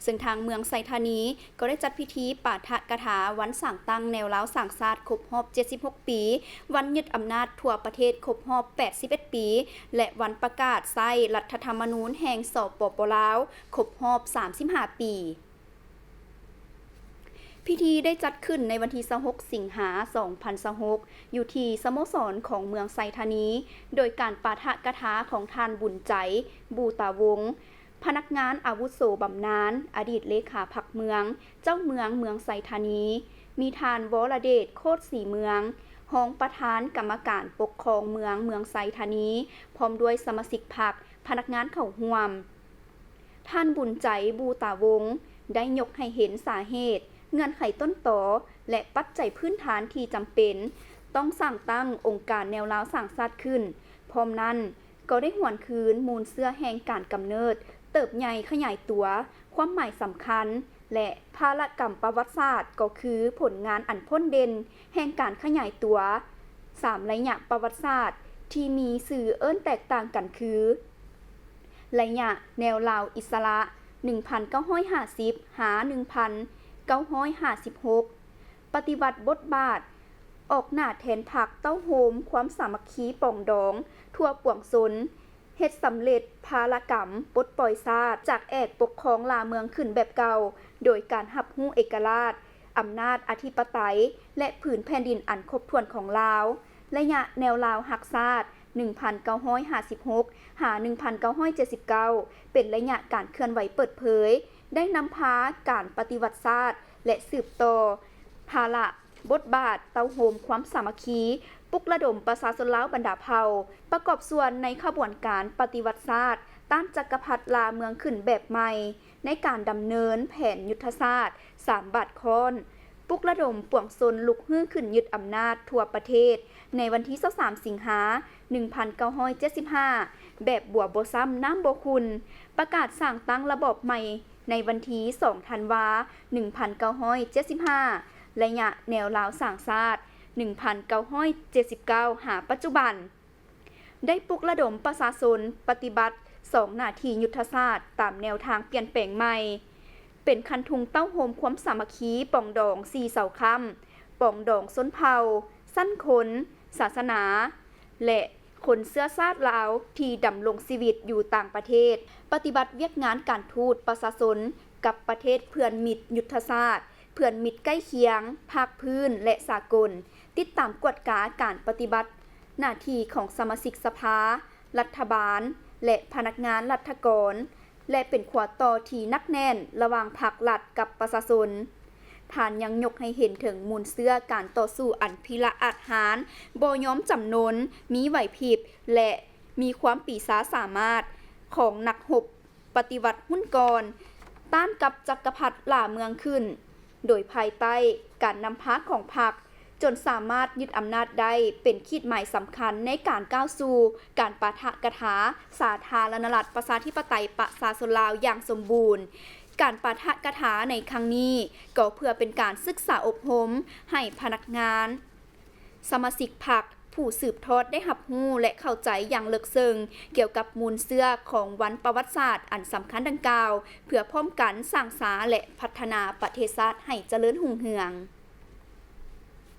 ເຊິ່ງທາງເມືອງໄຊທານີກໍໄດ້ຈັດພິທີປາຖະກະຖາວັນສ້າງຕັ້ງແນວລາວສ້າງຊາດຄົບຮອບເຈັດສິບຫົກປີ, ວັນຍຶດອຳນາດທົ່ວປະເທດຄົບຮອບແປດສິບເອັດປີ ແລະ ວັນປະກາດໃຊ້ລັດຖະທຳມະນູນແຫ່ງ ສປປ ລາວ ຄົບຮອບສາມສິບຫ້າປີ. ພິທີໄດ້ຈັດຂຶ້ນໃນວັນທີຊາວຫົກ ສິງຫາ ສອງພັນຊາວຫົກ ຢູ່ທີ່ສະໂມສອນຂອງເມືອງໄຊທານີ, ໂດຍການປາຖະກະຖາຂອງທ່ານ ບຸນໃຈ ບູຕາວົງ ພະນັກງານອາວຸໂສບຳນານ, ອະດີດເລຂາພັກເມືອງ, ເຈົ້າເມືອງເມືອງໄຊທານີ, ມີທ່ານ ວໍລະເດດ ໂຄດສີເມືອງ ຮອງປະທານກຳມະການປົກຄອງເມືອງ ເມືອງໄຊທານີ, ພ້ອມດ້ວຍສະມາຊິກພັກ, ພະນັກງານເຂົ້າຮ່ວມ. ທ່ານ ບຸນໃຈ ບູຕາວົງ ໄດ້ຍົກໃຫ້ເຫັນສາເຫດ, ເງື່ອນໄຂຕົ້ນຕໍ ແລະ ປັດໄຈພື້ນຖານທີ່ຈຳເປັນຕ້ອງສ້າງຕັ້ງອົງການແນວລາວສ້າງຊາດຂຶ້ນ. ພ້ອມນັ້ນ, ກໍໄດ້ຫວນຄືນມູນເຊື້ອແຫ່ງການກຳເນີດ, ເຕີບໃຫຍ່ຂະຫຍາຍຕົວ, ຄວາມໝາຍສຳຄັນ ແລະ ພາລະກຳປະຫວັດສາດ ກໍຄືຜົນງານອັນພົ້ນເດັ່ນແຫ່ງການຂະຫຍາຍຕົວສາມໄລຍະປະຫວັດສາດທີ່ມີຊື່ເອີ້ນແຕກຕ່າງກັນຄື ໄລຍະແນວລາວອິດສະຫຼະ ໜຶ່ງພັນເກົ້າຮ້ອຍຫ້າສິບ ຫາ ໜຶ່ງພັນເກົ້າຮ້ອຍຫ້າສິບຫົກ, ປະຕິວັດບົດບາດ ອອກໜ້າແທນພັກເຕົ້າໂຮມຄວາມສາມັກຄີປອງດອງທົ່ວປວງຊົນ, ເຮັດສຳເລັດພາລະກຳປົດປ່ອຍຊາດຈາກແອກປົກຄອງລ່າເມືອງຂຶ້ນແບບເກົ່າ, ໂດຍການຮັບຮູ້ເອກະລາດ, ອຳນາດອະທິປະໄຕ ແລະ ຜືນແຜ່ນດິນອັນຄົບຖ້ວນຂອງລາວ. ໄລຍະແນວລາວຮັກຊາດ ໜຶ່ງພັນເກົ້າຮ້ອຍຫ້າສິບຫົກ ຫາ ໜຶ່ງພັນເກົ້າຮ້ອຍເຈັດສິບເກົ້າ ເປັນໄລຍະການເຄື່ອນໄຫວເປີດເຜີຍ, ໄດ້ນຳພາການປະຕິວັດຊາດ ແລະ ສືບຕໍ່ພາລະ ບົດບາດເຕົ້າໂຮມຄວາມສາມັກຄີ, ປຸກລະດົມປະຊາຊົນລາວບັນດາເຜົ່າ ປະກອບສ່ວນໃນຂະບວນການປະຕິວັດຊາດ ຕ້ານຈັກກະພັດລ່າເມືອງຂຶ້ນແບບໃໝ່, ໃນການດຳເນີນແຜນຍຸດທະສາດສາມບາດຄ້ອນ, ປຸກລະດົມປວງຊົນລຸກຮືຂຶ້ນຍຶດອຳນາດທົ່ວປະເທດ ໃນວັນທີຊາວສາມ ສິງຫາ ໜຶ່ງພັນເກົ້າຮ້ອຍເຈັດສິບຫ້າ ແບບບົວບໍ່ຊ້ຳນ້ຳບໍ່ຂຸ່ນ, ປະກາດສ້າງຕັ້ງລະບອບໃໝ່ ໃນວັນທີສອງ ທັນວາ ໜຶ່ງພັນເກົ້າຮ້ອຍເຈັດສິບຫ້າ ໄລຍະແນວລາວສ້າງຊາດ ໜຶ່ງພັນເກົ້າຮ້ອຍເຈັດສິບເກົ້າ ຫາປັດຈຸບັນ, ໄດ້ປຸກລະດົມປະຊາຊົນປະຕິບັດສອງໜ້າທີ່ຍຸດທະສາດຕາມແນວທາງປ່ຽນແປງໃໝ່, ເປັນຄັນທຸງເຕົ້າໂຮມຄວາມສາມັກຄີປອງດອງສີ່ເສົາຄ້ຳ, ປອງດອງຊົນເຜົ່າ, ຊັ້ນຄົນ, ສາສະໜາ ແລະ ຄົນເຊື້ອຊາດລາວທີ່ດຳລົງຊີວິດຢູ່ຕ່າງປະເທດ, ປະຕິບັດວຽກງານການທູດປະຊາຊົນກັບປະເທດເພື່ອນມິດຍຸດທະສາດ, ເພື່ອນມິດໃກ້ຄຽງ, ພາກພື້ນ ແລະ ສາກົນ, ຕິດຕາມກວດກາການປະຕິບັດໜ້າທີ່ຂອງສະມາຊິກສະພາ, ລັດຖະບານ ແລະ ພະນັກງານລັດຖະກອນ. ແລະ ເປັນຂົວຕໍ່ທີ່ໜັກແໜ້ນລະຫວ່າງພັກລັດກັບປະຊາຊົນ. ທ່ານຍັງຍົກໃຫ້ເຫັນເຖິງມູນເຊື້ອການຕໍ່ສູ້ອັນພິລະອາດຫານ, ບໍ່ຍອມຈຳນົນ, ມີໄຫວພິບ ແລະ ມີຄວາມປີຊາສາມາດຂອງນັກຮົບປະຕິວັດຮຸ່ນກ່ອນ, ຕ້ານກັບຈັກກະພັດລ່າເມືອງຂຶ້ນ. ໂດຍພາຍໃຕ້ການນຳພາຂອງພັກ, ຈົນສາມາດຍຶດອຳນາດໄດ້ ເປັນຂີດໝາຍສຳຄັນໃນການກ້າວສູ່ການປາຖະກະຖາສາທາລະນະລັດ ປະຊາທິປະໄຕ ປະຊາຊົນລາວຢ່າງສົມບູນ. ການປາຖະກະຖາໃນຄັ້ງນີ້ ກໍເພື່ອເປັນການສຶກສາອົບຮົມໃຫ້ພະນັກງານ, ສະມາຊິກພັກ, ຜູ້ສືບທອດໄດ້ຮັບຮູ້ ແລະ ເຂົ້າໃຈຢ່າງເລິກເຊິ່ງກ່ຽວກັບມູນເຊື້ອຂອງວັນປະຫວັດສາດອັນສຳຄັນດັ່ງກ່າວ, ເພື່ອພ້ອມກັນສ້າງສາ ແລະ ພັດທະນາປະເທດຊາດໃຫ້ຈະເລີນຮຸ່ງເຮືອງ.